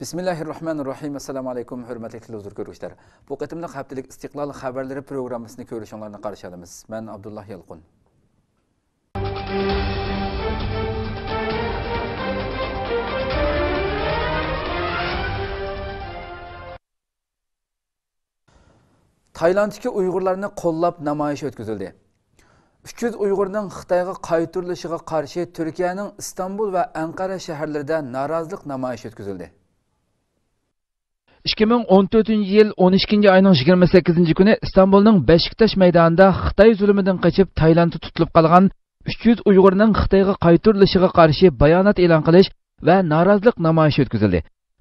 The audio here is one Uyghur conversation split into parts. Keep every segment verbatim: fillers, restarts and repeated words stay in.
بىسمىللاھىررەھمانىررەھىم. ئەسسالامۇ ئەلەيكۇم، ھۆرمەتلىك تېلېۋىزور كۆرگۈچىلەر. بۇ قېتىملىق ھەپتىلىك ئىستىقلال خەۋەرلىرى پروگراممىسىنى كۆرۈشۈڭلارنى قارشى ئالىمىز. مەن ئابدۇللا يالقۇن. تايلاندتىكى ئۇيغۇرلارنى قوللاپ نامايىش ئۆتكۈزۈلدى. ئۈچ يۈز ئۇيغۇرنىڭ خىتايغا قايتۇرۇلۇشىغا قارشى تۈركىيەنىڭ ئىستانبۇل ۋە ئەنقەرە شەھەرلىرىدە نارازىلىق نامايىشى ئۆتكۈزۈلدى. ئىككى مىڭ ئون تۆتىنچى يىل ئون ئىككىنچى ئاينىڭ يىگىرمە سەككىزىنچى كۈنى ئىستانبۇلنىڭ بەشىكتاش مەيدانىدا خىتاي زۇلۇمىدىن قېچىپ تايلاندتا تۇتۇلۇپ قالغان ئۈچ يۈز ئۇيغۇرنىڭ خىتايغا قايتۇرۇلۇشىغا قارشى بايانات ئېلان قىلىش ۋە نارازىلىق نامايىشى ئۆتكۈزۈلدى.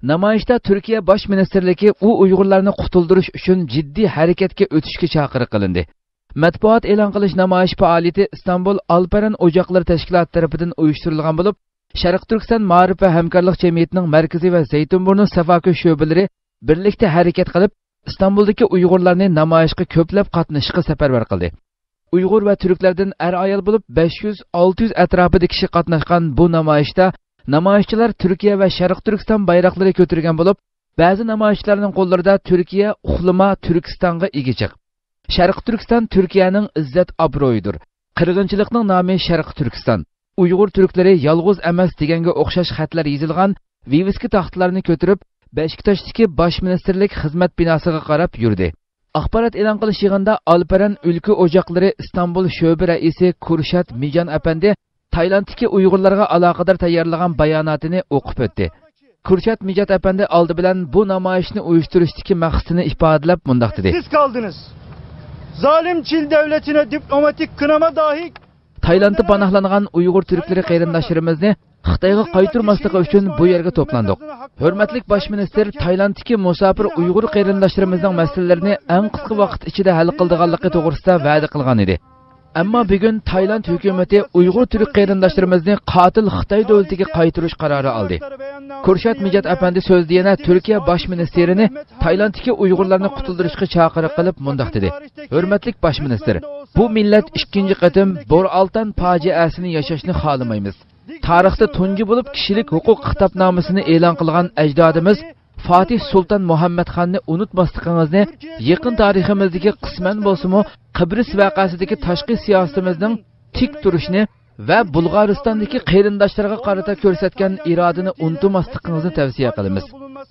نامايىشتا تۈركىيە باش مىنىستىرلىكى ئۇ ئۇيغۇرلارنى قۇتۇلدۇرۇش ئۈچۈن جىددىي ھەرىكەتكە ئۆتۈشكە چاقىرىق قىلىندى. مەتبۇئات ئېلان قىلىش نامايىش پائالىيىتى ئىستانبۇل ئالپەرەن ئوجاقلىرى تەشكىلاتى تەرىپىدىن ئۇيۇشتۇرۇلغان بولۇپ، شەرقىي تۈركىستان مائارىپ ۋە ھەمكارلىق جەمئىيىتىنىڭ مەركىزى ۋە زەيتۇنبۇرنۇ سافاكۆي شۆبىلىرى بىرلىكتە ھەرىكەت قىلىپ، ئىستانبۇلدىكى ئۇيغۇرلارنى نامايىشقا كۆپلەپ قاتنىشىشقا سەپەرۋەر قىلدى. ئۇيغۇر ۋە تۈركلەردىن ئەر-ئايال بولۇپ بەش يۈز، ئالتە يۈز ئەتراپىدا كىشى قاتناشقان بۇ نامايىشتا نامايىشچىلار تۈركىيە ۋە شەرقىي تۈركىستان بايراقلىرى كۆتۈرگەن بولۇپ، بەزى نامايىشچىلارنىڭ قوللىرىدا تۈركىيە، ئۇخلىما، تۈركىستانغا ئىگە چىق. شەرقىي تۈركىستان تۈركىيەنىڭ ئىززەت-ئابرۇيىدۇر. قىرغىنچىلىقنىڭ نامى شەرقىي تۈركىستان. ئۇيغۇر تۈركلىرى يالغۇز ئەمەس دېگەنگە ئوخشاش خەتلەر يېزىلغان ۋىۋىسكا تاختىلارنى كۆتۈرۈپ، بەشىكتاشتىكى باش مىنىستىرلىك خىزمەت بىناسىغا قاراپ يۈردى. ئاخبارات ئېلان قىلىش يىغىنىدا ئالپەرەن ئۈلكە ئوجاقلىرى ئىستانبۇل شۆبە رەئىسى كۇرشات مىجان ئەپەندى تايلاندتىكى ئۇيغۇرلارغا ئالاقىدار تەييارلىغان باياناتىنى ئوقۇپ ئۆتتى. كۇرشات مىجات ئەپەندى ئالدى بىلەن بۇ نامايىشنى ئۇيۇشتۇرۇشتىكى مەقسىتىنى ئىپادىلەپ مۇنداق دېدى. سىز قالدىڭىز. Zalim Çin devletine diplomatik kınama dahi تايلاندتا پاناھلانغان ئۇيغۇر تۈركلىرى قېرىنداشلىرىمىزنى خىتايغا قايتۇرماسلىقى ئۈچۈن بۇ يەرگە توپلاندۇق. ھۆرمەتلىك باش مىنىستىر تايلاندتىكى مۇساپىر ئۇيغۇر قېرىنداشلىرىمىزنىڭ مەسىلىلىرىنى ئەڭ قىسقا ۋاقىت ئىچىدە ھەل قىلىدىغانلىقى توغرىسىدا ۋەدە قىلغان ئىدى. ئەمما بۈگۈن تايلاند ھۆكۈمىتى ئۇيغۇر تۈرك قېرىنداشلىرىمىزنى قاتىل خىتاي دۆلىتىگە قايتۇرۇش قارارى ئالدى. كۇرشات مىجات ئەپەندى سۆزىدە يەنە تۈركىيە باش مىنىستىرىنى تايلاندتىكى ئۇيغۇرلارنى قۇتۇلدۇرۇشقا چاقىرىق قىلىپ مۇنداق دېدى: ھۆرمەتلىك باش مىنىستىر، بۇ مىللەت ئىككىنچى قېتىم بورئالتان پاجىئەسىنى ياشاشنى خالىمايمىز. تارىختا تۇنجى بولۇپ كىشىلىك ھوقۇق خىتابنامىسىنى ئېلان قىلغان ئەجدادىمىز فاتىھ سۇلتان مۇھەممەد خاننى ئۇنتۇماسلىقىڭىزنى، يېقىن تارىخىمىزدىكى قىسمەن بولسىمۇ قىبرىس ۋەقەسىدىكى تاشقى سىياسىتىمىزنىڭ تىك تۇرۇشىنى ۋە بۇلغارىستاندىكى قېرىنداشلارغا قارىتا كۆرسەتكەن ئىرادىنى ئۇنتۇماسلىقىڭىزنى تەۋسىيە قىلىمىز.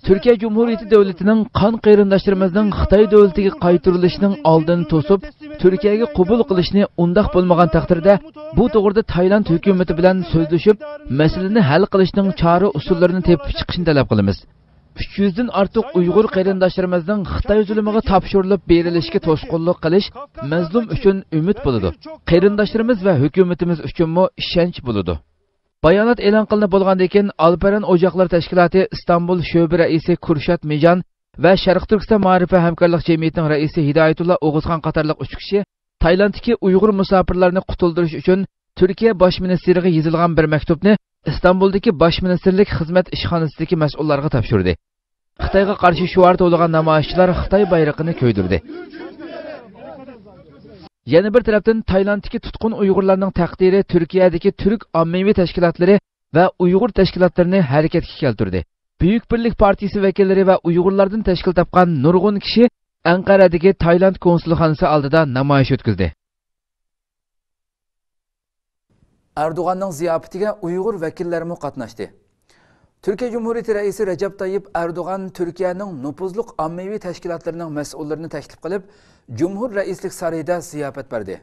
تۈركىيە جۇمھۇرىيىتى دۆلىتىنىڭ قان قېرىنداشلىرىمىزنىڭ خىتاي دۆلىتىگە قايتۇرۇلۇشىنىڭ ئالدىنى توسۇپ، تۈركىيەگە قوبۇل قىلىشنى، ئۇنداق بولمىغان تەقدىردە، بۇ توغرىدا تايلاند ھۆكۈمىتى بىلەن سۆزلىشىپ، مەسىلىنى ھەل قىلىشنىڭ چارە ئۇسۇللىرىنى تېپىپ چىقىشنى تەلەپ قىلىمىز. ئۈچ يۈزدىن ئارتۇق ئۇيغۇر قېرىنداشلىرىمىزنىڭ خىتاي زۇلۇمىغا تاپشۇرۇلۇپ بېرىلىشىگە توسقۇنلۇق قىلىش مەزلۇم ئۈچۈن ئۈمىد بولىدۇ. قېرىنداشلىرىمىز ۋە ھۆكۈمىتىمىز ئۈچۈنمۇ ئىشەنچ بولىدۇ. بايانات ئېلان قىلىنىپ بولغاندىن كېيىن، ئالپەرەن ئوجاقلىرى تەشكىلاتى ئىستانبۇل شۆبە رەئىسى كۇرشات مىجان ۋە شەرقىي تۈركىستان مائارىپ ۋە ھەمكارلىق جەمئىيىتىنىڭ رەئىسى ھىدايەتۇللا ئوغۇزخان قاتارلىق ئۈچ كىشى تايلاندتىكى ئۇيغۇر مۇساپىرلارنى قۇتۇلدۇرۇش ئۈچۈن تۈركىيە باش مىنىستىرىغا يېزىلغان بىر مەكتۇپنى ئىستانبۇلدىكى باش مىنىستىرلىك خىزمەت ئىشخانىسىدىكى مەسئۇللارغا تاپشۇردى. خىتايغا قارشى شوئار توۋلىغان نامايىشچىلار خىتاي بايرىقىنى كۆيدۈردى. يەنە بىر تەرەپتىن، تايلاندتىكى تۇتقۇن ئۇيغۇرلارنىڭ تەقدىرى تۈركىيەدىكى تۈرك ئاممىۋى تەشكىلاتلىرى ۋە ئۇيغۇر تەشكىلاتلىرىنى ھەرىكەتكە كەلتۈردى. بۈيۈك بىرلىك پارتىيىسى ۋەكىللىرى ۋە ئۇيغۇرلاردىن تەشكىل تاپقان نۇرغۇن كىشى ئەنقەرەدىكى تايلاند كونسۇلخانىسى ئالدىدا نامايىش ئۆتكۈزدى. ئەردوغاننىڭ زىياپىتىگە ئۇيغۇر ۋەكىللەرمۇ قاتناشتى. تۈركىيە جۇمھۇرىيىتى رەئىسى رەجەپ تايىپ ئەردوغان تۈركىيەنىڭ نوپۇزلۇق ئاممىۋى تەشكىلاتلىرىنىڭ مەسئۇللىرىنى تەكلىپ قىلىپ، جۇمھۇر رەئىسلىك سارىيىدا زىياپەت بەردى.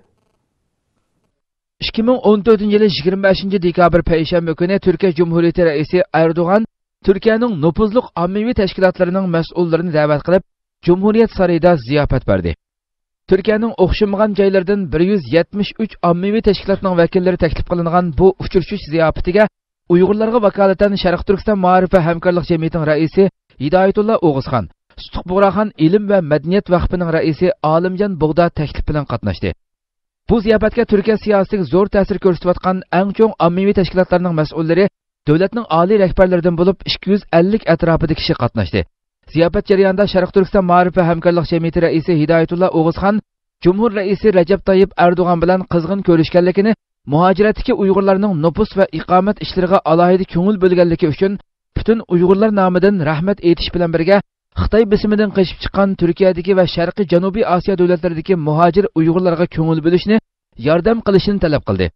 ئىككى مىڭ ئون تۆتىنچى يىلى يىگىرمە بەشىنچى دېكابىر پەيشەنبە كۈنى تۈركىيە جۇمھۇرىيىتى رەئىسى ئەردوغان تۈركىيەنىڭ نوپۇزلۇق ئاممىۋى تەشكىلاتلىرىنىڭ مەسئۇللىرىنى دەۋەت قىلىپ، جۇمھۇرىيەت سارىيىدا زىياپەت بەردى. تۈركىيەنىڭ ئوخشىمىغان جايلىرىدىن بىر يۈز يەتمىش ئۈچ ئاممىۋى تەشكىلاتنىڭ ۋەكىللىرى تەكلىپ قىلىنغان بۇ ئۇچرىشىش زىياپىتىگە ئۇيغۇرلارغا ۋاكالىتەن شەرقىي تۈركىستان مائارىپ ۋە ھەمكارلىق جەمئىيىتىنىڭ رەئىسى ھىدايەتۇللا ئوغۇزخان، سۇتۇق بۇغراخان ئىلىم ۋە مەدەنىيەت ۋەقپىنىڭ رەئىسى ئالىمجان بۇغدا تەكلىپ بىلەن قاتناشتى. بۇ زىياپەتكە تۈركىيە سىياسىتىگە زور تەسىر كۆرسىتىۋاتقان ئەڭ چوڭ ئاممىۋى تەشكىلاتلارنىڭ مەسئۇللىرى، دۆلەتنىڭ ئالىي رەھبەرلىرىدىن بولۇپ ئىككى يۈز ئەللىك ئەتراپىدا كىشى قاتناشتى. زىياپەت جەريانىدا شەرقىي تۈركىستان مائارىپ ۋە ھەمكارلىق جەمئىيىتى رەئىسى ھىدايەتۇللا ئوغۇزخان جۇمھۇر رەئىسى رەجەپ تايىپ ئەردوغان بىلەن قىزغىن كۆرۈشكەنلىكىنى، مۇھاجىرەتتىكى ئۇيغۇرلارنىڭ نوپۇس ۋە ئىقامەت ئىشلىرىغا ئالاھىدە كۆڭۈل بۆلگەنلىكى ئۈچۈن پۈتۈن ئۇيغۇرلار نامىدىن رەھمەت ئېيتىش بىلەن بىرگە، خىتاي بېسىمىدىن قېچىپ چىققان تۈركىيەدىكى ۋە شەرقىي جەنۇبىي ئاسىيا دۆلەتلىرىدىكى مۇھاجىر ئۇيغۇرلارغا كۆڭۈل بۆلۈشنى، ياردەم قىلىشنى تەلەپ قىلدى.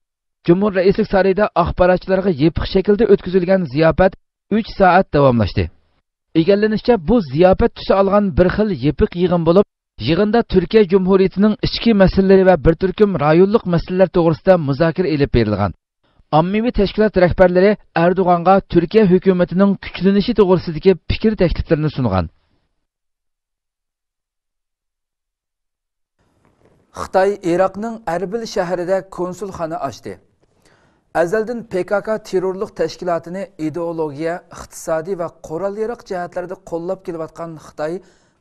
جۇمھۇر رەئىسلىك سارىيىدا ئاخباراتچىلارغا يېپىق شەكىلدە ئۆتكۈزۈلگەن زىياپەت ئۈچ سائەت داۋاملاشتى. ئىگىلىنىشىچە، بۇ زىياپەت تۈسى ئالغان بىر خىل يېپىق يىغىن بولۇپ، يىغىندا تۈركىيە جۇمھۇرىيىتىنىڭ ئىچكى مەسىلىلىرى ۋە بىر تۈركۈم رايونلۇق مەسىلىلەر توغرىسىدا مۇزاكىرە ئېلىپ بېرىلغان. ئاممىۋى تەشكىلات رەھبەرلىرى ئەردوغانغا تۈركىيە ھۆكۈمىتىنىڭ كۈچلىنىشى توغرىسىدىكى پىكىر تەكلىپلىرىنى سۇنغان. خىتاي ئىراقنىڭ ئەربىل شەھىرىدە كونسۇلخانا ئاچتى. ئەزەلدىن پې كا كا تېررورلۇق تەشكىلاتىنى ئىدېئولوگىيە، ئىقتىسادىي ۋە قورال-ياراغ جەھەتلەردە قوللاپ كېلىۋاتقان خىتاي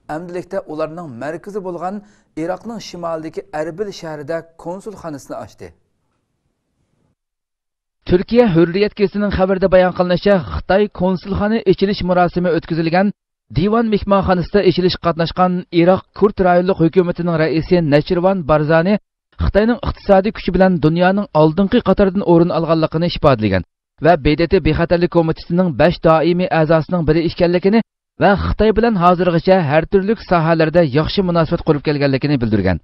ئەمدىلىكتە ئۇلارنىڭ مەركىزى بولغان ئىراقنىڭ شىمالىدىكى ئەربىل شەھىرىدە كونسۇلخانىسىنى ئاچتى. تۈركىيە ھۆررىيەت گېزىتىنىڭ خەۋىرىدە بايان قىلىنىشىچە، خىتاي كونسۇلخانا ئېچىلىش مۇراسىمى ئۆتكۈزۈلگەن دىۋان مېھمانخانىسىدا ئېچىلىشقا قاتناشقان ئىراق كۇرد رايونلۇق ھۆكۈمىتىنىڭ رەئىسى نەچىرۋان بارزانى خىتاينىڭ ئىقتىسادىي كۈچى بىلەن دۇنيانىڭ ئالدىنقى قاتاردىن ئورۇن ئالغانلىقىنى ئىپادىلىگەن ۋە ب د ت بىخەتەرلىك كومىتېتىنىڭ بەش دائىمىي ئەزاسىنىڭ بىرى ئىكەنلىكىنى ۋە خىتاي بىلەن ھازىرغىچە ھەر تۈرلۈك ساھەلەردە ياخشى مۇناسىۋەت قۇرۇپ كەلگەنلىكىنى بىلدۈرگەن.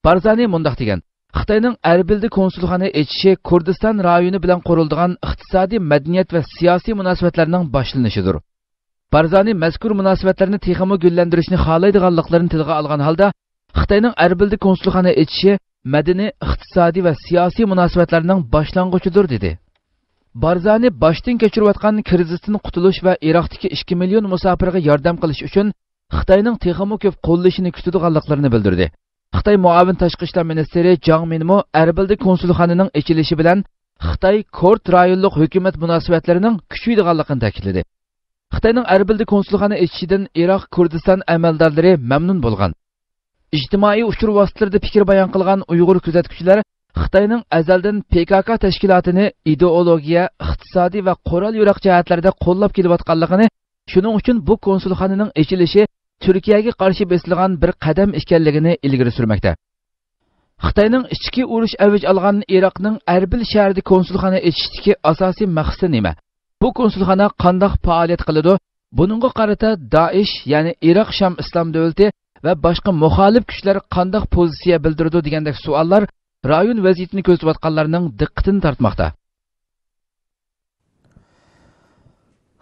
بارزانى مۇنداق دېگەن: خىتاينىڭ ئەربىلدە كونسۇلخانا ئېچىشى كۇردىستان رايونى بىلەن قۇرۇلىدىغان ئىقتىسادىي، مەدەنىيەت ۋە سىياسىي مۇناسىۋەتلەرنىڭ باشلىنىشىدۇر. بارزانى مەزكۇر مۇناسىۋەتلەرنى تېخىمۇ گۈللەندۈرۈشنى خالايدىغانلىقلىرىنى تىلغا ئالغان ھالدا، خىتاينىڭ ئەربىلدە كونسۇلخانا ئېچىشى مەدەنىي، ئىقتىسادىي ۋە سىياسىي مۇناسىۋەتلەرنىڭ باشلانغۇچىدۇر، دېدى. بارزانى باشتىن كەچۈرۈۋاتقان كىرىزىستىن قۇتۇلۇش ۋە ئىراقتىكى ئىككى مىليون مۇساپىرغا ياردەم قىلىش ئۈچۈن خىتاينىڭ تېخىمۇ كۆپ قوللىشىنى كۈتىدىغانلىقلىرىنى بىلدۈردى. خىتاي مۇئاۋىن تاشقى ئىشلار مىنىستىرى جاڭ مىنمۇ ئەربىلدە كونسۇلخانىنىڭ ئېچىلىشى بىلەن خىتاي كۇرد رايونلۇق ھۆكۈمەت مۇناسىۋەتلىرىنىڭ كۈچىيىدىغانلىقىنى تەكىتلىدى. خىتاينىڭ ئەربىلدە كونسۇلخانا ئېچىشىدىن ئىراق كۇردىستان ئەمەلدارلىرى مەمنۇن بولغان. ئىجتىمائىي ئۇچۇر ۋاسىتىلىرىدا پىكىر بايان قىلغان ئۇيغۇر كۆزەتكۈچىلەر خىتاينىڭ ئەزەلدىن پې كا كا تەشكىلاتىنى ئىدېئولوگىيە، ئىقتىسادىي ۋە قورال-ياراغ جەھەتلەردە قوللاپ كېلىۋاتقانلىقىنى، شۇنىڭ ئۈچۈن بۇ كونسۇلخانىنىڭ ئېچىلىشى تۈركىيەگە قارشى بېسىلغان بىر قەدەم ئىكەنلىكىنى ئىلگىرى سۈرمەكتە. خىتاينىڭ ئىچكى ئۇرۇش ئەۋج ئالغان ئىراقنىڭ ئەربىل شەھىرىدە كونسۇلخانا ئېچىشتىكى ئاساسىي مەقسىتى نېمە؟ بۇ كونسۇلخانا قانداق پائالىيەت قىلىدۇ؟ بۇنىڭغا قارىتا دائىش، يەنى ئىراق شام ئىسلام دۆلىتى ۋە باشقا مۇخالىپ كۈچلەر قانداق پوزىتسىيە بىلدۈرىدۇ دېگەندەك سوئاللار رايون ۋەزىيىتىنى كۆزىتىۋاتقانلارنىڭ دىققىتىنى تارتماقتا.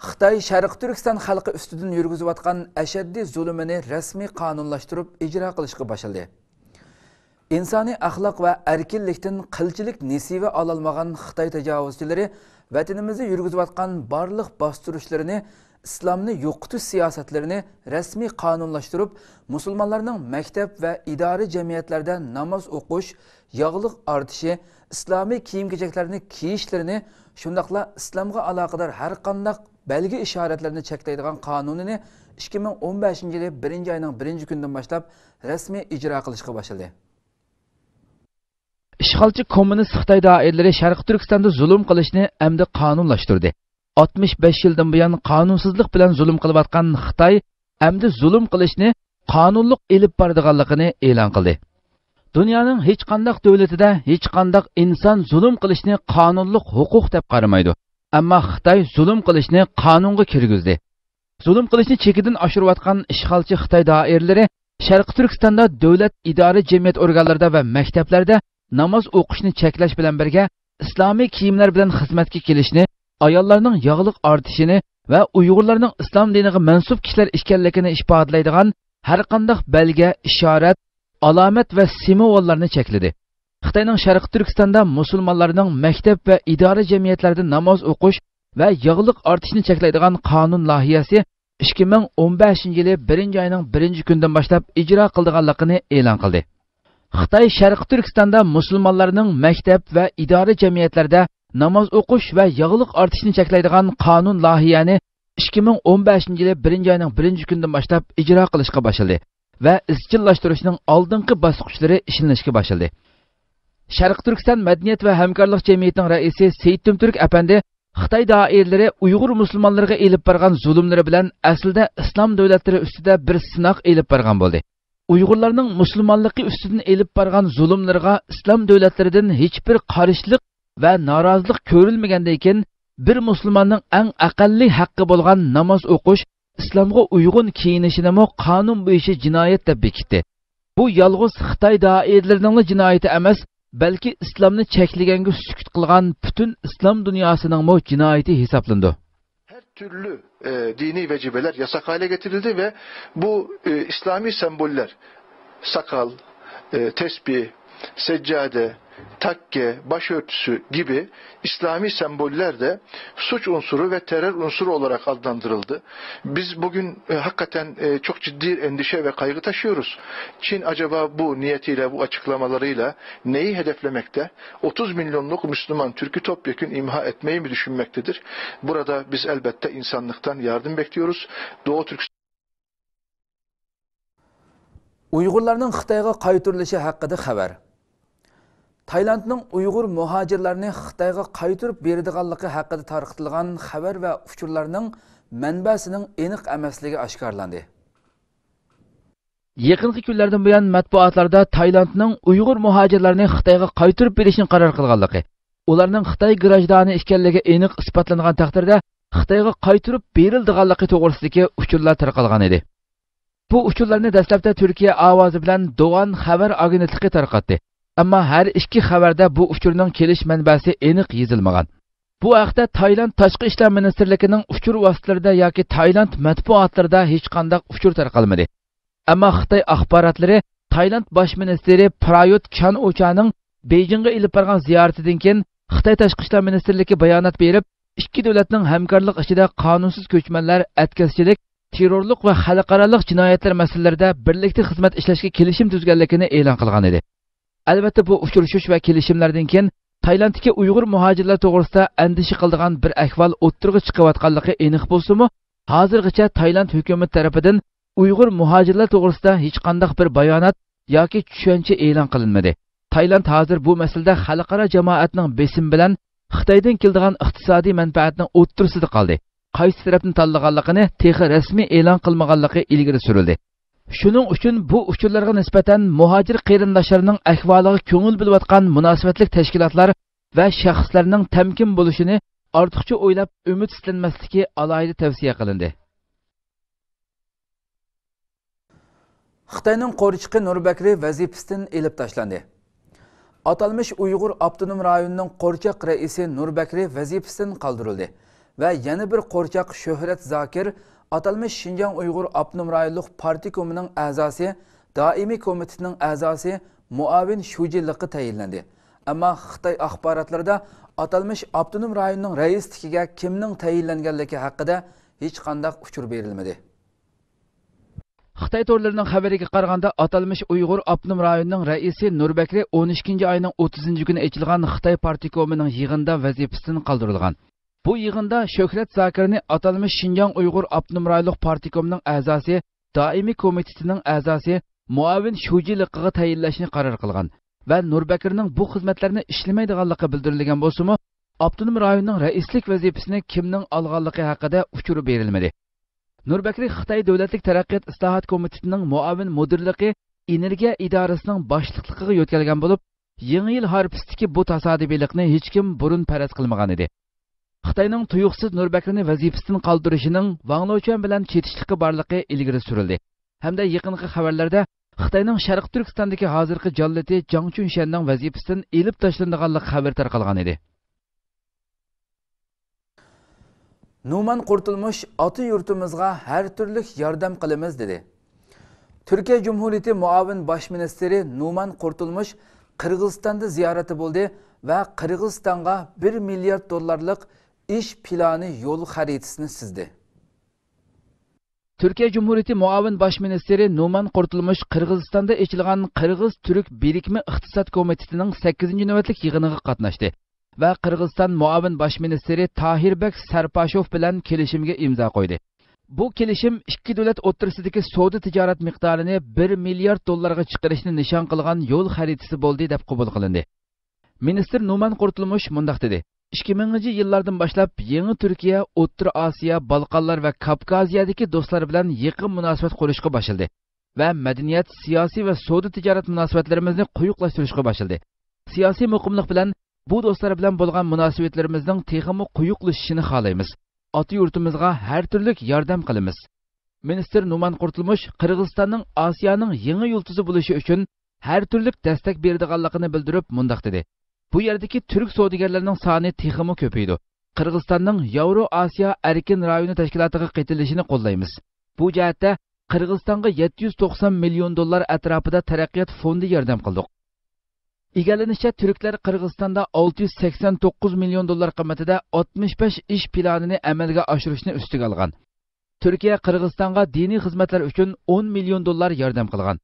خىتاي شەرقىي تۈركىستان خەلقى ئۈستىدىن يۈرگۈزۈۋاتقان ئەشەددىي زۇلۇمىنى رەسمىي قانۇنلاشتۇرۇپ ئىجرا قىلىشقا باشلىدى. ئىنسانىي ئەخلاق ۋە ئەركىنلىكتىن قىلچىلىك نېسىۋە ئالالمىغان خىتاي تاجاۋۇزچىلىرى ۋەتىنىمىزدە يۈرگۈزۈۋاتقان بارلىق باستۇرۇشلىرىنى، ئىسلامنى يوقىتىش سىياسەتلىرىنى رەسمىي قانۇنلاشتۇرۇپ، مۇسۇلمانلارنىڭ مەكتەپ ۋە ئىدارە جەمئىيەتلەردە ناماز ئوقۇش، ياغلىق ئارتىشى، ئىسلامىي كىيىم-كېچەكلەرنى كىيىشلىرىنى، شۇنداقلا ئىسلامغا ئالاقىدار ھەر قانداق بەلگە-ئىشارەتلەرنى چەكلەيدىغان قانۇنىنى ئىككى مىڭ ئون بەشىنچى يىلى بىرىنچى ئاينىڭ بىرىنچى كۈنىدىن باشلاپ رەسمىي ئىجرا قىلىشقا باشلىدى. ئىشغالچى كوممۇنىست خىتاي دائىرىلىرى شەرقىي تۈركىستاندا زۇلۇم قىلىشنى ئەمدى قانۇنلاشتۇردى. ئاتمىش بەش يىلدىن بۇيان قانۇنسىزلىق بىلەن زۇلۇم قىلىۋاتقان خىتاي ئەمدى زۇلۇم قىلىشنى قانۇنلۇق ئېلىپ بارىدىغانلىقىنى ئېلان قىلدى. دۇنيانىڭ ھېچقانداق دۆلىتىدە ھېچقانداق ئىنسان زۇلۇم قىلىشنى قانۇنلۇق ھوقۇق دەپ قارىمايدۇ. ئەمما خىتاي زۇلۇم قىلىشنى قانۇنغا كىرگۈزدى. زۇلۇم قىلىشنى چېكىدىن ئاشۇرۇۋاتقان ئىشغالچى خىتاي دائىرىلىرى شەرقىي تۈركىستاندا دۆلەت ئىدارە جەمئىيەت ئورگانلىرىدا ۋە مەكتەپلەردە ناماز ئوقۇشنى چەكلەش بىلەن بىرگە، ئىسلامىي كىيىملەر بىلەن خىزمەتكە كېلىشنى، ئاياللارنىڭ ياغلىق ئارتىشىنى ۋە ئۇيغۇرلارنىڭ ئىسلام دىنىغا مەنسۇپ كىشىلەر ئىكەنلىكىنى ئىپادىلەيدىغان ھەرقانداق بەلگە، ئىشارەت، ئالامەت ۋە سىمۋوللارنى چەكلىدى. خىتاينىڭ شەرقىي تۈركىستاندا مۇسۇلمانلارنىڭ مەكتەپ ۋە ئىدارە جەمئىيەتلەردە ناماز ئوقۇش ۋە ياغلىق ئارتىشنى چەكلەيدىغان قانۇن لايىھەسى ئىككى مىڭ ئون بەشىنچى يىلى بىرىنچى ئاينىڭ بىرىنچى كۈنىدىن باشلاپ ئىجرا قىلىدىغانلىقىنى ئېلان قىلدى. خىتاي شەرقىي تۈركىستاندا مۇسۇلمانلارنىڭ مەكتەپ ۋە ئىدارە جەمئىيەتلەردە ناماز ئوقۇش ۋە ياغلىق ئارتىشنى چەكلەيدىغان قانۇن لايىھەنى ئىككى مىڭ ئون بەشىنچى يىلى بىرىنچى ئاينىڭ بىرىنچى كۈنىدىن باشلاپ ئىجرا قىلىشقا باشلىدى ۋە ئىزچىللاشتۇرۇشنىڭ ئالدىنقى باسقۇچلىرى ئىشلىنىشكە باشلىدى. شەرقىي تۈركىستان مەدەنىيەت ۋە ھەمكارلىق جەمئىيىتىنىڭ رەئىسى سېيىت تۈمتۈرك ئەپەندى خىتاي دائىرىلىرى ئۇيغۇر مۇسۇلمانلىرىغا ئېلىپ بارغان زۇلۇملىرى بىلەن ئەسلىدە ئىسلام دۆلەتلىرى ئۈستىدە بىر سىناق ئېلىپ بارغان بولدى. ئۇيغۇرلارنىڭ مۇسۇلمانلىقى ئۈستىدىن ئېلىپ بارغان زۇلۇملىرىغا ئىسلام دۆلەتلىرىدىن ھېچبىر قارشىلىق ۋە نارازىلىق كۆرۈلمىگەندىن كېيىن، بىر مۇسۇلماننىڭ ئەڭ ئەقەللىي ھەققى بولغان ناماز ئوقۇش، ئىسلامغا ئۇيغۇن كىيىنىشىنىمۇ قانۇن بويىچە جىنايەت دەپ بېكىتتى. بۇ يالغۇز خىتاي دائىرىلىرىنىڭلا جىنايىتى ئەمەس، بەلكى ئىسلامنى چەكلىگەنگە سۈكۈت قىلغان پۈتۈن ئىسلام دۇنياسىنىڭمۇ جىنايىتى ھېسابلىنىدۇ. Her türlü e, dini vecibeler yasak hale getirildi ve bu e, İslami semboller, sakal, e, tesbih, seccade, takke, başörtüsü gibi İslami semboller de suç unsuru ve terör unsuru olarak adlandırıldı. Biz bugün e, hakikaten e, çok ciddi endişe ve kaygı taşıyoruz. Çin acaba bu niyetiyle, bu açıklamalarıyla neyi hedeflemekte? otuz milyonluk Müslüman Türk'ü topyekün imha etmeyi mi düşünmektedir? Burada biz elbette insanlıktan yardım bekliyoruz. Doğu Türkistan ئۇيغۇرلارنىڭ خىتايغا قايتۇرۇلۇشى ھەققىدە خەۋەر. تايلاندنىڭ ئۇيغۇر مۇھاجىرلارنى خىتايغا قايتۇرۇپ بېرىدىغانلىقى ھەققىدە تارقىتىلغان خەۋەر ۋە ئۇچۇرلارنىڭ مەنبەسىنىڭ ئېنىق ئەمەسلىكى ئاشكارىلاندى. يېقىنقى كۈنلەردىن بۇيان مەتبۇئاتلاردا تايلاندنىڭ ئۇيغۇر مۇھاجىرلارنى خىتايغا قايتۇرۇپ بېرىشنى قارار قىلغانلىقى، ئۇلارنىڭ خىتاي گراژدانى ئىكەنلىكى ئېنىق ئىسپاتلانغان تەقدىردە، خىتايغا قايتۇرۇپ بېرىلىدىغانلىقى توغرىسىدىكى ئۇچۇرلار تارقالغان ئىدى. بۇ ئۇچۇرلارنى دەسلەپتە تۈركىيە ئاۋازى بىلەن دوغان خەۋەر ئاگېنتلىقى تارقاتتى. ئەمما ھەر ئىككى خەۋەردە بۇ ئۇچۇرنىڭ كېلىش مەنبەسى ئېنىق يېزىلمىغان. بۇ ھەقتە تايلاند تاشقى ئىشلار مىنىستىرلىكىنىڭ ئۇچۇر ۋاسىتىلىرىدە ياكى تايلاند مەتبۇئاتلىرىدا ھېچقانداق ئۇچۇر تارقالمىدى. ئەمما خىتاي ئاخباراتلىرى تايلاند باش مىنىستىرى پرايوت چان ئوچانىڭ بېيجىڭغا ئېلىپ بارغان زىيارىتىدىن كېيىن، خىتاي تاشقى ئىشلار مىنىستىرلىكى بايانات بېرىپ، ئىككى دۆلەتنىڭ ھەمكارلىق ئىچىدە قانۇنسىز كۆچمەنلەر، ئەتكەسچىلىك، تېررورلۇق ۋە خەلقئارالىق جىنايەتلەر مەسىلىلىرىدە بىرلىكتە خىزمەت ئىشلەشكە كېلىشىم تۈزگەنلىكىنى ئېلان قىلغان ئىدى. ئەلۋەتتە، بۇ ئۇچرىشىش ۋە كېلىشىملەردىن كېيىن تايلاندتىكى ئۇيغۇر مۇھاجىرلار توغرىسىدا ئەندىشە قىلىدىغان بىر ئەھۋال ئوتتۇرىغا چىقىۋاتقانلىقى ئېنىق بولسىمۇ، ھازىرغىچە تايلاند ھۆكۈمىتى تەرىپىدىن ئۇيغۇر مۇھاجىرلار توغرىسىدا ھېچقانداق بىر بايانات ياكى چۈشەنچە ئېلان قىلىنمىدى. تايلاند ھازىر بۇ مەسىلىدە خەلقئارا جامائەتنىڭ بېسىمى بىلەن خىتايدىن كېلىدىغان ئىقتىسادىي مەنپەئەتنىڭ ئوتتۇرىسىدا قالدى. قايسى تەرەپنى تاللىغانلىقىنى تېخى رەسمىي ئېلان قىلمىغانلىقى ئىلگىرى سۈرۈلدى. شۇنىڭ ئۈچۈن بۇ ئۇچۇرلارغا نىسبەتەن مۇھاجىر قېرىنداشلارنىڭ ئەھۋالىغا كۆڭۈل بۆلۈۋاتقان مۇناسىۋەتلىك تەشكىلاتلار ۋە شەخسلەرنىڭ تەمكىن بولۇشىنى ئارتۇقچە ئويلاپ ئۈمىدسىزلەنمەسلىكى ئالاھىدە تەۋسىيە قىلىندى. خىتاينىڭ قورچىقى نۇر بەكرى ۋەزىپىسىدىن ئېلىپ تاشلاندى. ئاتالمىش ئۇيغۇر ئاپتونوم رايونىنىڭ قورچاق رەئىسى نۇر بەكرى ۋەزىپىسىدىن قالدۇرۇلدى ۋە يەنە بىر قورچاق شۆھرەت زاكىر ئاتالمىش شىنجاڭ ئۇيغۇر ئاپتونوم رايونلۇق پارتكومىنىڭ ئەزاسى، دائىمىي كومىتېتنىڭ ئەزاسى، مۇئاۋىن شۇجىلىققا تەيىنلەندى. ئەمما خىتاي ئاخباراتلىرىدا ئاتالمىش ئاپتونوم رايوننىڭ رەئىسلىكىگە كىمنىڭ تەيىنلەنگەنلىكى ھەققىدە ھېچقانداق ئۇچۇر بېرىلمىدى. خىتاي تورلىرىنىڭ خەۋىرىگە قارىغاندا، ئاتالمىش ئۇيغۇر ئاپتونوم رايونىنىڭ رەئىسى نۇر بەكرى ئون ئىككىنچى ئاينىڭ ئوتتۇزىنچى كۈنى ئېچىلغان خىتاي پارتكومىنىڭ يىغىنىدا ۋەزىپىسىدىن قالدۇرۇلغان. بۇ يىغىندا شۆھرەت زاكىرنى ئاتالمىش شىنجاڭ ئۇيغۇر ئاپتونوم رايونلۇق پارتكومىنىڭ ئەزاسى، دائىمىي كومىتېتىنىڭ ئەزاسى، مۇئاۋىن شۇجىلىقىغا تەيىنلەشنى قارار قىلغان ۋە نۇر بەكرىنىڭ بۇ خىزمەتلەرنى ئىشلىمەيدىغانلىقى بىلدۈرۈلگەن بولسىمۇ، ئاپتونوم رايوننىڭ رەئىسلىك ۋەزىپىسىنى كىمنىڭ ئالغانلىقى ھەققىدە ئۇچۇر بېرىلمىدى. نۇر بەكرى خىتاي دۆلەتلىك تەرەققىيات ئىسلاھات كومىتېتىنىڭ مۇئاۋىن مۇدىرلىقى ئېنېرگىيە ئىدارىسىنىڭ باشلىقلىقىغا يۆتكەلگەن بولۇپ، يېڭى يىل ھارپىسىدىكى بۇ تاسادىپىيلىقنى ھېچكىم بۇرۇن پەرەز قىلمىغانىدى. خىتاينىڭ تۇيۇقسىز نۇر بەكرىنى ۋەزىپىسىدىن قالدۇرۇشىنىڭ ۋاڭ لېچۈەن بىلەن چېتىشلىقى بارلىقى ئىلگىرى سۈرۈلدى ھەمدە يېقىنقى خەۋەرلەردە خىتاينىڭ شەرقىي تۈركىستاندىكى ھازىرقى جاللىتى جاڭ چۈنشەننىڭ ۋەزىپىسىدىن ئېلىپ تاشلىنىدىغانلىق خەۋىرى تارقالغانىدى. نۇمان قۇرتۇلمۇش ئاتا يۇرتىمىزغا ھەر تۈرلۈك ياردەم قىلىمىز دېدى. تۈركىيە جۇمھۇرىيىتى مۇئاۋىن باش مىنىستىرى نۇمان قۇرتۇلمۇش قىرغىزىستاندا زىيارەتتە بولدى ۋە قىرغىزىستانغا بىر مىليارد دوللارلىق ئىش پىلانى يول خەرىتىسىنى سىزدى. تۈركىيە جۇمھۇرىيىتى مۇئاۋىن باش مىنىستىرى نۇمان قۇرتۇلمۇش قىرغىزىستاندا ئېچىلغان قىرغىز-تۈرك بىرىكمە ئىقتىساد كومىتېتىنىڭ سەككىزىنچى نۆۋەتلىك يىغىنىغا قاتناشتى ۋە قىرغىزىستان مۇئاۋىن باش مىنىستىرى تاھىربەك سەرپاشوف بىلەن كېلىشىمگە ئىمزا قويدى. بۇ كېلىشىم ئىككى دۆلەت ئوتتۇرىسىدىكى سودا تىجارەت مىقدارىنى بىر مىليارد دوللارغا چىقىرىشنى نىشان قىلغان يول خەرىتىسى بولدى دەپ قوبۇل قىلىندى. مىنىستىر نۇمان قۇرتۇلمۇش مۇنداق دېدى: ئىككى مىڭىنچى يىللاردىن باشلاپ يېڭى تۈركىيە ئوتتۇرا ئاسىيا، بالقانلار ۋە كاپكازىيەدىكى دوستلار بىلەن يېقىن مۇناسىۋەت قۇرۇشقا باشلىدى ۋە مەدەنىيەت، سىياسىي ۋە سودا تىجارەت مۇناسىۋەتلىرىمىزنى قويۇقلاشتۇرۇشقا باشلىدى. سىياسىي مۇقىملىق بىلەن بۇ دوستلار بىلەن بولغان مۇناسىۋەتلىرىمىزنىڭ تېخىمۇ قويۇقلىشىشىنى خالايمىز. ئاتا يۇرتىمىزغا ھەر تۈرلۈك ياردەم قىلىمىز. مىنىستىر نومان قۇرتۇلمۇش قىرغىزىستاننىڭ ئاسىيانىڭ يېڭى يۇلتۇزى بولۇشى ئۈچۈن ھەر تۈرلۈك دەستەك بېرىدىغانلىقىنى بىلدۈرۈپ مۇنداق دېدى: بۇ يەردىكى تۈرك سودىگەرلەرنىڭ سانى تېخىمۇ كۆپىيىدۇ. قىرغىزىستاننىڭ ياۋرو ئاسىيا ئەركىن رايونى تەشكىلاتىغا قېتىلىشىنى قوللايمىز. بۇ جەھەتتە قىرغىزىستانغا يەتتە يۈز توقسان مىليون دوللار ئەتراپىدا تەرەققىيات فوندى ياردەم قىلدۇق. ئىگىلىنىشىچە، تۈركلەر قىرغىزىستاندا ئالتە يۈز سەكسەن توققۇز مىليون دوللار قىممىتىدە ئاتمىش بەش ئىش پىلانىنى ئەمەلگە ئاشۇرۇشنى ئۈستىگە ئالغان. تۈركىيە قىرغىزىستانغا دىنىي خىزمەتلەر ئۈچۈن ئون مىليون دوللار ياردەم قىلغان.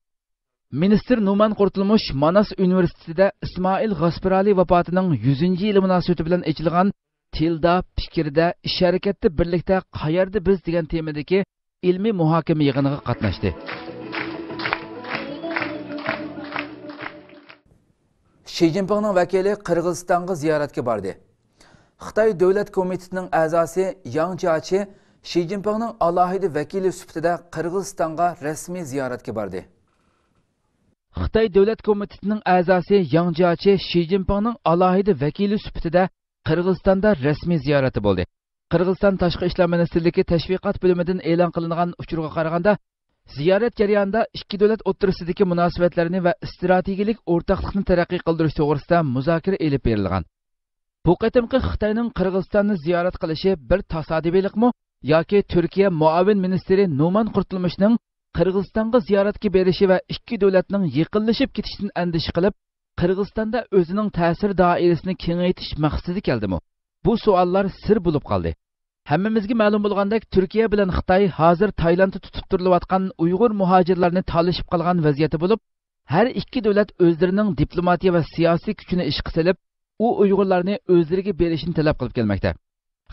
مىنىستىر نومان قۇرتۇلمۇش ماناس ئۇنىۋېرسىتېتىدا ئىسمائىل غاسپىرالى ۋاپاتىنىڭ يۈزىنچى يىلى مۇناسىۋىتى بىلەن ئېچىلغان تىلدا، پىكىردە، ئىش-ھەرىكەتتە بىرلىكتە قەيەردە بىز دېگەن تېمىدىكى ئىلمىي مۇھاكىمە يىغىنىغا قاتناشتى. شى جىنپىڭنىڭ ۋەكىلى قىرغىزىستانغا زىيارەتكە باردى. خىتاي دۆلەت كومىتېتىنىڭ ئەزاسى ياڭ جياچى شى جىنپىڭنىڭ ئالاھىدە ۋەكىلى سۈپىتىدە قىرغىزىستانغا رەسمىي زىيارەتكە باردى. خىتاي دۆلەت كومىتېتىنىڭ ئەزاسى ياڭ جياچى شى جىنپىڭنىڭ ئالاھىدە ۋەكىلى سۈپىتىدە قىرغىزىستاندا رەسمىي زىيارەتتە بولدى. قىرغىزىستان تاشقى ئىشلار مىنىستىرلىكى تەشۋىقات بۆلۈمىدىن ئېلان قىلىنغان ئۇچۇرغا قارىغاندا، زىيارەت جەريانىدا ئىككى دۆلەت ئوتتۇرىسىدىكى مۇناسىۋەتلەرنى ۋە ئىستراتېگىيەلىك ئورتاقلىقنى تەرەققىي قىلدۇرۇش توغرىسىدا مۇزاكىرە ئېلىپ بېرىلغان. بۇ قېتىمقى خىتاينىڭ قىرغىزىستاننى زىيارەت قىلىشى بىر تاسادىپىيلىقمۇ ياكى تۈركىيە مۇئاۋىن مىنىستىرى نومان قۇرتۇلمۇشنىڭ قىرغىزىستانغا زىيارەتكە بېرىشى ۋە ئىككى دۆلەتنىڭ يېقىنلىشىپ كېتىشىدىن ئەندىشە قىلىپ، قىرغىزىستاندا ئۆزىنىڭ تەسىر دائىرىسىنى كېڭەيتىش مەقسىتىدە كەلدىمۇ؟ بۇ سوئاللار سىر بولۇپ قالدى. ھەممىمىزگە مەلۇم بولغاندەك، تۈركىيە بىلەن خىتاي ھازىر تايلاندتا تۇتۇپ تۇرۇلۇۋاتقان ئۇيغۇر مۇھاجىرلارنى تالىشىپ قالغان ۋەزىيەتتە بولۇپ، ھەر ئىككى دۆلەت ئۆزلىرىنىڭ دىپلوماتىيە ۋە سىياسىي كۈچىنى ئىشقا سېلىپ، ئۇ ئۇيغۇرلارنى ئۆزلىرىگە بېرىشنى تەلەپ قىلىپ كەلمەكتە.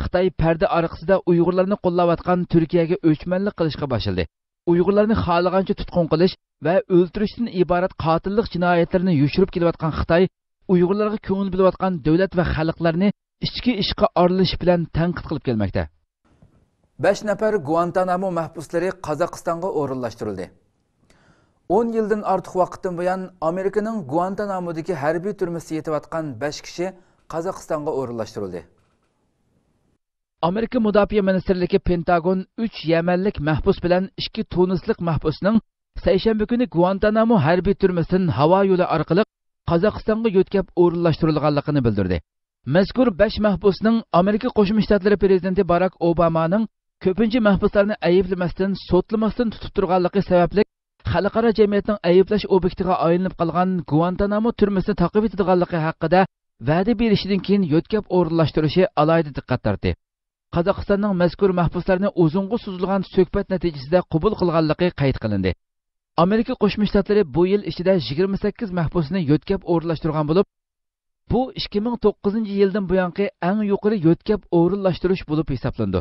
خىتاي پەردە ئارقىسىدا ئۇيغۇرلارنى قوللاۋاتقان تۈركىيەگە ئۆچمەنلىك قىلىشقا باشلىدى. ئۇيغۇرلارنى خالىغانچە تۇتقۇن قىلىش ۋە ئۆلتۈرۈشتىن ئىبارەت قاتىللىق جىنايەتلىرىنى يوشۇرۇپ كېلىۋاتقان خىتاي ئۇيغۇرلارغا كۆڭۈل بۆلۈۋاتقان دۆلەت ۋە خەلقلەرنى ئىچكى ئىشقا ئارىلىشىش بىلەن تەنقىد قىلىپ كەلمەكتە. بەش نەپەر گۇئانتانامو مەھبۇسلىرى قازاقىستانغا ئورۇنلاشتۇرۇلدى. ئون يىلدىن ئارتۇق ۋاقىتتىن بۇيان ئامېرىكىنىڭ گۇئانتانامودىكى ھەربىي تۈرمىسىدە يېتىۋاتقان بەش كىشى قازاقىستانغا ئورۇنلاشتۇرۇلدى. ئامېرىكا مۇداپىئە مىنىستىرلىكى پېنتاگون ئۈچ يەمەنلىك مەھبۇس بىلەن ئىككى تۇنىسلىق مەھبۇسنىڭ سەيشەنبە كۈنى گۇئانتانامو ھەربىي تۈرمىسىدىن ھاۋا يولى ئارقىلىق قازاقىستانغا يۆتكەپ ئورۇنلاشتۇرۇلغانلىقىنى بىلدۈردى. مەزكۇر بەش مەھبۇسنىڭ ئامېرىكا قوشما شتاتلىرى پرېزىدېنتى باراك ئوبامانىڭ كۆپىنچە مەھبۇسلارنى ئەيىبلىمەستىن، سوتلىماستىن تۇتۇپ تۇرغانلىقى سەۋەبلىك، خەلقئارا جەمئىيەتنىڭ ئەيىبلەش ئوبيېكتىغا ئايلىنىپ قالغان گۇئانتانامو تۈرمىسىنى تاقىۋېتىدىغانلىقى ھەققىدە ۋەدە بېرىشىدىن كېيىن يۆتكەپ ئورۇنلاشتۇرۇشى ئالاھىدە دىققەت تارتتى. قازاقىستاننىڭ مەزكۇر مەھبۇسلارنى ئۇزۇنغا سوزۇلغان سۆھبەت نەتىجىسىدە قوبۇل قىلغانلىقى قەيت قىلىندى. ئامېرىكا قوشما شتاتلىرى بۇ يىل ئىچىدە يىگىرمە سەككىز مەھبۇسنى يۆتكەپ ئورۇنلاشتۇرغان بولۇپ، بۇ ئىككى مىڭ توققۇزىنچى يىلدىن بۇيانقى ئەڭ يۇقىرى يۆتكەپ ئورۇنلاشتۇرۇش بولۇپ ھېسابلىنىدۇ.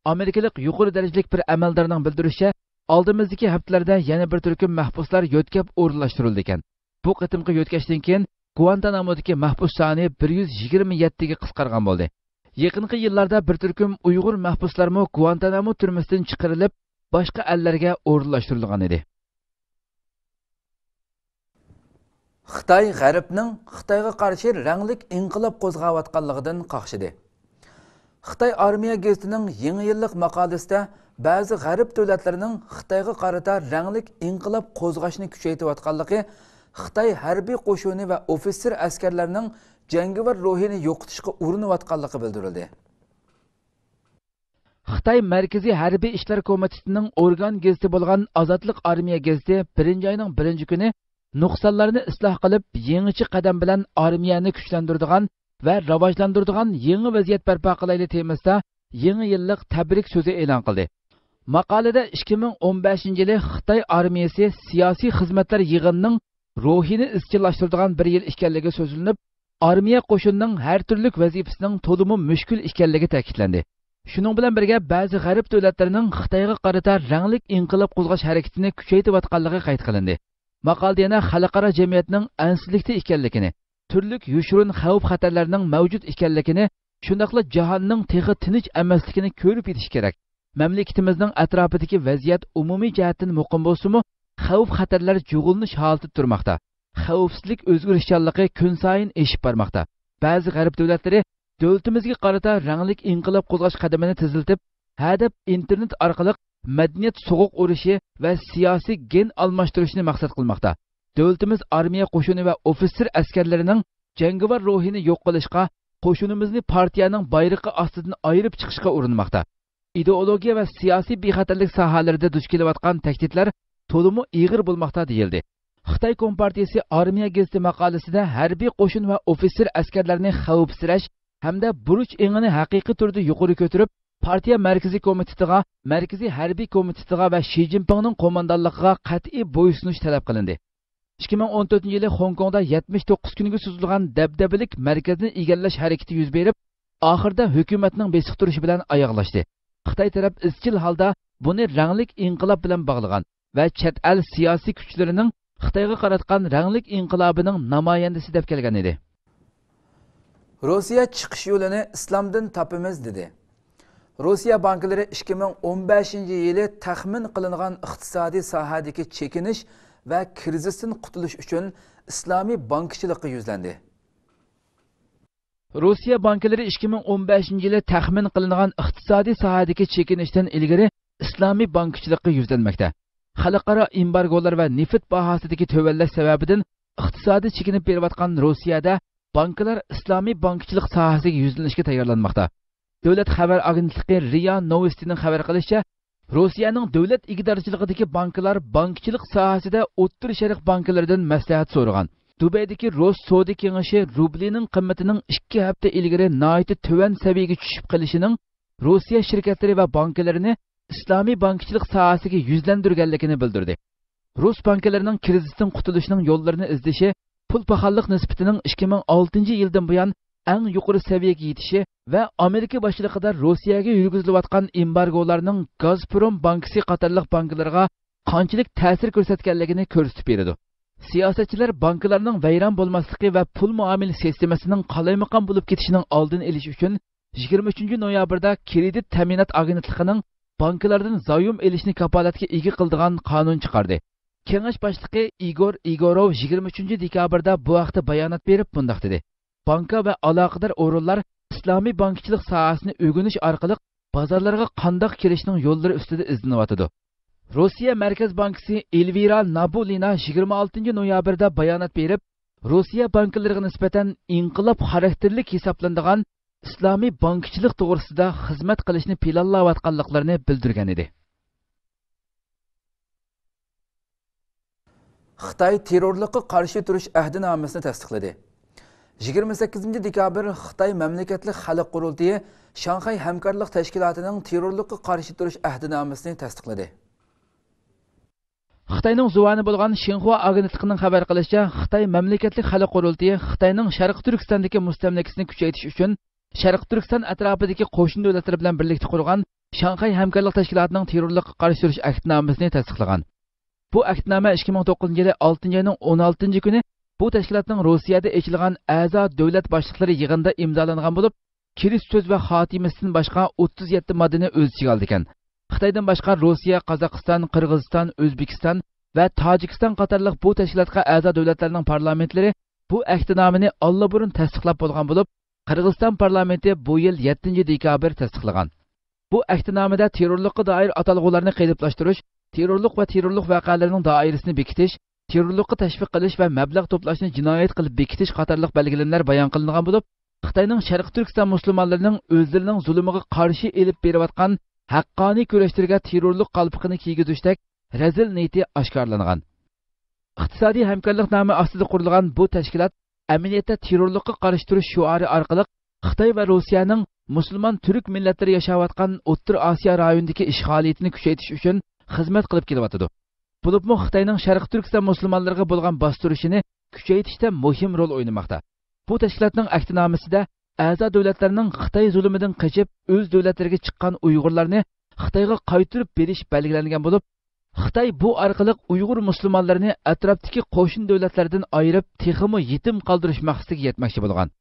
ئامېرىكىلىق يۇقىرى دەرىجىلىك بىر ئەمەلدارنىڭ بىلدۈرۈشىچە، ئالدىمىزدىكى ھەپتىلەردە يەنە بىر تۈركۈم مەھبۇسلار يۆتكەپ ئورۇنلاشتۇرۇلىدىكەن. بۇ قېتىمقى يۆتكەشتىن كېيىن گۇئانتانامودىكى مەھبۇس سانى بىر يۈز يىگىرمە يەتتىگە قىسقارغان بولدى. يېقىنقى يىللاردا بىر تۈركۈم ئۇيغۇر مەھبۇسلارمۇ گۇئانتانامو تۈرمىسىدىن چىقىرىلىپ، باشقا ئەللەرگە ئورۇنلاشتۇرۇلغان ئىدى. خىتاي غەربنىڭ خىتايغا قارشى رەڭلىك ئىنقىلاب قوزغاۋاتقانلىقىدىن قاقشىدى. خىتاي ئارمىيە گېزىتىنىڭ يېڭى يىللىق ماقالىسىدە بەزى غەرب دۆلەتلىرىنىڭ خىتايغا قارىتا رەڭلىك ئىنقىلاب قوزغاشنى كۈچەيتىۋاتقانلىقى خىتاي ھەربىي قوشۇنى ۋە ئوفىتسېر ئەسكەرلەرنىڭ جەڭگىۋار روھىنى يوقىتىشقا ئۇرۇنۇۋاتقانلىقى بىلدۈرۈلدى. خىتاي مەركىزىي ھەربىي ئىشلار كومىتېتىنىڭ ئورگان گېزىتى بولغان ئازادلىق ئارمىيە گېزىتى بىرىنچى ئاينىڭ بىرىنچى كۈنى نۇقسانلارنى ئىسلاھ قىلىپ، يېڭىچە قەدەم بىلەن ئارمىيەنى كۈچلەندۈرىدىغان ۋە راۋاجلاندۇرىدىغان يېڭى ۋەزىيەت بەرپا قىلايلى تېمىسىدا يېڭى يىللىق تەبرىك سۆزى ئېلان قىلدى. ماقالىدە ئىككى مىڭ ئون بەشىنچى يىلى خىتاي ئارمىيەسى سىياسىي خىزمەتلەر يىغىنىنىڭ روھىنى ئىزچىللاشتۇرىدىغان بىر يىل ئىكەنلىكى سۆزلىنىپ، ئارمىيە قوشۇنىنىڭ ھەر تۈرلۈك ۋەزىپىسىنىڭ تولىمۇ مۈشكۈل ئىكەنلىكى تەكىتلەندى. شۇنىڭ بىلەن بىرگە، بەزى غەرب دۆلەتلىرىنىڭ خىتايغا قارىتا رەڭلىك ئىنقىلاب قوزغاش ھەرىكىتىنى كۈچەيتىۋاتقانلىقى قەيت قىلىندى. ماقالىدە يەنە خەلقئارا جەمئىيەتنىڭ ئەنسىزلىكتە ئىكەنلىكىنى، تۈرلۈك يوشۇرۇن خەۋپ-خەتەرلەرنىڭ مەۋجۇت ئىكەنلىكىنى، شۇنداقلا جاھاننىڭ تېخى تىنچ ئەمەسلىكىنى كۆرۈپ يېتىش كېرەك. مەملىكىتىمىزنىڭ ئەتراپىدىكى ۋەزىيەت ئومۇمىي جەھەتتىن مۇقىم بولسىمۇ، خەۋپ-خەتەرلەر جۇغلىنىش ھالىتىدە تۇرماقتا. خەۋپسىزلىك ئۆزگىرىشچانلىقى كۈنسايىن ئېشىپ بارماقتا. بەزى غەرب دۆلەتلىرى دۆلىتىمىزگە قارىتا رەڭلىك ئىنقىلاب قوزغاش قەدىمىنى تېزلىتىپ، ھەدەپ ئىنتېرنېت ئارقىلىق مەدەنىيەت سوغۇق ئۇرۇشى ۋە سىياسىي گېن ئالماشتۇرۇشنى مەقسەت قىلماقتا. دۆلىتىمىز ئارمىيە قوشۇنى ۋە ئوفىتسېر ئەسكەرلىرىنىڭ جەڭگىۋار روھىنى يوق قىلىشقا، قوشۇنىمىزنى پارتىيەنىڭ بايرىقى ئاستىدىن ئايرىپ چىقىشقا ئۇرۇنماقتا. ئىدېئولوگىيە ۋە سىياسىي بىخەتەرلىك ساھەلىرىدە دۇچ كېلىۋاتقان تەھدىتلەر تولىمۇ ئېغىر بولماقتا، دېيىلدى. خىتاي كومپارتىيىسى ئارمىيە گېزىتى ماقالىسىدە ھەربىي قوشۇن ۋە ئوفىتسېر ئەسكەرلەرنى خەۋپسىرەش ھەمدە بۇرچ ئېڭىنى ھەقىقىي تۈردە يۇقىرى كۆتۈرۈپ، پارتىيە مەركىزىي كومىتېتىغا، مەركىزىي ھەربىي كومىتېتىغا ۋە شى جىنپىڭنىڭ قوماندانلىقىغا قەتئىي بويسۇنۇش تەلەپ قىلىندى. ئىككى مىڭ ئون تۆتىنچى يىلى خوڭكوڭدا يەتمىش توققۇز كۈنگە سوزۇلغان دەبدەبىلىك مەركەزنى ئىگىلەش ھەرىكىتى يۈز بېرىپ، ئاخىرىدا ھۆكۈمەتنىڭ بېسىقتۇرۇشى بىلەن ئاياغلاشتى. خىتاي تەرەپ ئىزچىل ھالدا بۇنى رەڭلىك ئىنقىلاب بىلەن باغلىغان ۋە چەت ئەل سىياسىي كۈچلىرىنىڭ خىتايغا قاراتقان رەڭلىك ئىنقىلابىنىڭ نامايەندىسى دەپ كەلگەن ئىدى. روسىيە چىقىش يولىنى ئىسلامدىن تاپىمىز، دېدى. روسىيە بانكىلىرى ئىككى مىڭ ئون بەشىنچى يىلى تەخمىن قىلىنغان ئىقتىسادىي ساھەدىكى چېكىنىش ۋە كىرىزىستىن قۇتۇلۇش ئۈچۈن ئىسلامىي بانكىچىلىققا يۈزلەندى. روسىيە بانكىلىرى ئىككى مىڭ ئون بەشىنچى يىلى تەخمىن قىلىنغان ئىقتىسادىي ساھەدىكى چېكىنىشتىن ئىلگىرى ئىسلامىي بانكىچىلىققا يۈزلەنمەكتە. خەلقئارا ئېمبارگولار ۋە نېفىت باھاسىدىكى تۆۋەنلەش سەۋەبىدىن ئىقتىسادى چېكىنىپ بېرىۋاتقان روسىيەدە بانكىلار ئىسلامىي بانكىچىلىق ساھەسىگە يۈزلىنىشكە تەييارلانماقتا. دۆلەت خەۋەر ئاگېنتلىقى رىيا نوۋوستىنىڭ خەۋەر قىلىشىچە، روسىيەنىڭ دۆلەت ئىگىدارچىلىقىدىكى بانكىلار بانكىچىلىق ساھەسىدە ئوتتۇرا شەرق بانكىلىرىدىن مەسلىھەت سورىغان. دۇبەيدىكى روس سودا كېڭىشى رۇبلىنىڭ قىممىتىنىڭ ئىككى ھەپتە ئىلگىرى ناھايىتى تۆۋەن سەۋىيەگە چۈشۈپ قېلىشىنىڭ روسىيە شىركەتلىرى ۋە بانكىلىرىنى ئىسلامىي بانكىچىلىق ساھەسىگە يۈزلەندۈرگەنلىكىنى بىلدۈردى. رۇس بانكىلىرىنىڭ كىرىزىستىن قۇتۇلۇشنىڭ يوللىرىنى ئىزدىشى پۇل پاخاللىق نىسبىتىنىڭ ئىككى مىڭ ئالتىنچى يىلدىن بۇيان ئەڭ يۇقىرى سەۋىيەگە يېتىشى ۋە ئامېرىكا باشچىلىقىدا روسىيەگە يۈرگۈزۈلۈۋاتقان ئېمبارگولارنىڭ گازپروم بانكىسى قاتارلىق بانكىلارغا قانچىلىك تەسىر كۆرسەتكەنلىكىنى كۆرسىتىپ بېرىدۇ. سىياسەتچىلەر بانكىلارنىڭ ۋەيران بولماسلىقى ۋە پۇل مۇئامىلە سىستېمىسىنىڭ قالايمىقان بولۇپ كېتىشىنىڭ ئالدىنى ئېلىش ئۈچۈن، يىگىرمە ئۈچىنچى نويابىردا كرېدىت تەمىنات ئاگېنتلىقىنىڭ بانكىلاردىن زايوم ئېلىشنى كاپالەتكە ئىگە قىلىدىغان قانۇن چىقاردى. كېڭەش باشلىقى ئىگور ئىگوروۋ يىگىرمە ئۈچىنچى دېكابىردا بۇ ھەقتە بايانات بېرىپ مۇنداق دېدى: بانكا ۋە ئالاقىدار ئورۇنلار ئىسلامىي بانكىچىلىق ساھەسىنى ئۆگىنىش ئارقىلىق بازارلارغا قانداق كىرىشنىڭ يوللىرى ئۈستىدە ئىزدىنىۋاتىدۇ. روسىيە مەركەز بانكىسى ئېلۋىرا نابۇلىنا يىگىرمە ئالتىنچى نويابىردا بايانات بېرىپ، روسىيە بانكىلىرىغا نىسبەتەن ئىنقىلاب خاراكتېرلىك ھېسابلىنىدىغان ئىسلامىي بانكىچىلىق توغرىسىدا خىزمەت قىلىشنى پىلانلاۋاتقانلىقلىرىنى بىلدۈرگەن ئىدى. خىتاي تېررورلۇققا قارشى تۇرۇش ئەھدىنامىسىنى تەستىقلىدى. يىگىرمە سەككىزىنچى دېكابىر خىتاي مەملىكەتلىك خەلق قۇرۇلتىيى شاڭخەي ھەمكارلىق تەشكىلاتىنىڭ تېررورلۇققا قارشى تۇرۇش ئەھدىنامىسىنى تەستىقلىدى. خىتاينىڭ زۇۋانى بولغان شىنخۇا ئاگېنتلىقىنىڭ خەۋەر قىلىشىچە، خىتاي مەملىكەتلىك خەلق قۇرۇلتىيى خىتاينىڭ شەرقىي تۈركىستاندىكى مۇستەملىكىسىنى كۈچەيتىش ئۈچۈن شەرقىي تۈركىستان ئەتراپىدىكى قوشنا دۆلەتلەر بىلەن بىرلىكتە قۇرغان شاڭخەي ھەمكارلىق تەشكىلاتىنىڭ تېررورلۇققا قارشى تۇرۇش ئەھدىنامىسىنى تەستىقلىغان. بۇ ئەھدىنامە ئىككى مىڭ توققۇزىنچى يىلى ئالتىنچى ئاينىڭ ئون ئالتىنچى كۈنى بۇ تەشكىلاتنىڭ روسىيەدە ئېچىلغان ئەزا دۆلەت باشلىقلىرى يىغىنىدا ئىمزالانغان بولۇپ، كېلىش سۆز ۋە خاتىمىسىدىن باشقا ئوتتۇز يەتتە ماددىنى ئۆز ئىچىگە ئالىدىكەن. خىتايدىن باشقا روسىيە، قازاقىستان، قىرغىزىستان، ئۆزبېكىستان ۋە تاجىكىستان قاتارلىق بۇ تەشكىلاتقا ئەزا دۆلەتلەرنىڭ پارلامېنتلىرى بۇ ئەھدىنامىنى ئاللىبۇرۇن تەستىقلاپ بولغان بولۇپ، قىرغىزىستان پارلامېنتى بۇ يىل يەتتىنچى دېكابىر تەستىقلىغان. بۇ ئەھدىنامىدە تېررورلۇققا دائىر ئاتالغۇلارنى قېلىپلاشتۇرۇش، تېررورلۇق ۋە تېررورلۇق ۋەقەلىرىنىڭ دائىرىسىنى بېكىتىش، تېررورلۇققا تەشۋىق قىلىش ۋە مەبلەغ توپلاشنى جىنايەت قىلىپ بېكىتىش قاتارلىق بەلگىلىمىلەر بايان قىلىنغان بولۇپ، خىتاينىڭ شەرقىي تۈركىستان مۇسۇلمانلىرىنىڭ ئۆزلىرىنىڭ زۇلۇمىغا قارشى ئېلىپ بېرىۋاتقان ھەققانىي كۈرەشلىرىگە تېررورلۇق قالپىقىنى كىيگۈزۈشتەك رەزىل نىيىتى ئاشكارىلانغان. ئىقتىسادىي ھەمكارلىق نامى ئاستىدا قۇرۇلغان بۇ تەشكىلات ئەمەلىيەتتە تېررورلۇققا قارشى تۇرۇش شوئارى ئارقىلىق خىتاي ۋە روسىيەنىڭ مۇسۇلمان تۈرك مىللەتلىرى ياشاۋاتقان ئوتتۇرا ئاسىيا رايونىدىكى ئىشغالىيىتىنى كۈچەيتىش ئۈچۈن خىزمەت قىلىپ كېلىۋاتىدۇ. بولۇپمۇ خىتاينىڭ شەرقىي تۈركىستان مۇسۇلمانلىرىغا بولغان باستۇرۇشىنى كۈچەيتىشتە مۇھىم رول ئوينىماقتا. بۇ تەشكىلاتنىڭ ئەھدىنامىسىدە ئەزا دۆلەتلەرنىڭ خىتاي زۇلۇمىدىن قېچىپ، ئۆز دۆلەتلىرىگە چىققان ئۇيغۇرلارنى خىتايغا قايتۇرۇپ بېرىش بەلگىلەنگەن بولۇپ، خىتاي بۇ ئارقىلىق ئۇيغۇر مۇسۇلمانلىرىنى ئەتراپتىكى قوشنا دۆلەتلەردىن ئايرىپ، تېخىمۇ يېتىم قالدۇرۇش مەقسىتىگە يەتمەكچى بولغان.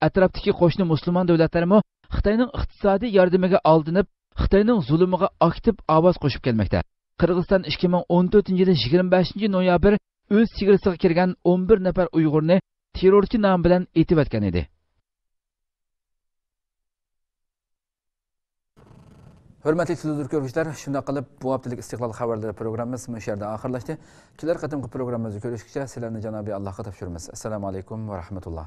ئەتراپتىكى قوشنا مۇسۇلمان دۆلەتلەرمۇ خىتاينىڭ ئىقتىسادىي ياردىمىگە ئالدىنىپ، خىتاينىڭ زۇلۇمىغا ئاكتىپ ئاۋاز قوشۇپ كەلمەكتە. قىرغىزىستان ئىككى مىڭ ئون تۆتىنچى يىلى يىگىرمە بەشىنچى نويابىر ئۆز چېگرىسىغا كىرگەن ئون بىر نەپەر ئۇيغۇرنى تېررورچى نامى بىلەن ئېتىۋەتكەن ئىدى. ھۆرمەتلىك تېلېۋىزور كۆرگۈچىلەر، شۇنداق قىلىپ بۇ ھەپتىلىك ئىستىقلال خەۋەرلىرى پروگراممىمىز مۇشۇ يەردە ئاخىرلاشتى. كېلەر قېتىمقى پروگراممىمىزدا كۆرۈشكىچە سىلەرنى جانابىي ئاللاھقا تاپشۇرىمىز. ئەسسالامۇ ئەلەيكۇم ۋە رەھمەتۇللا.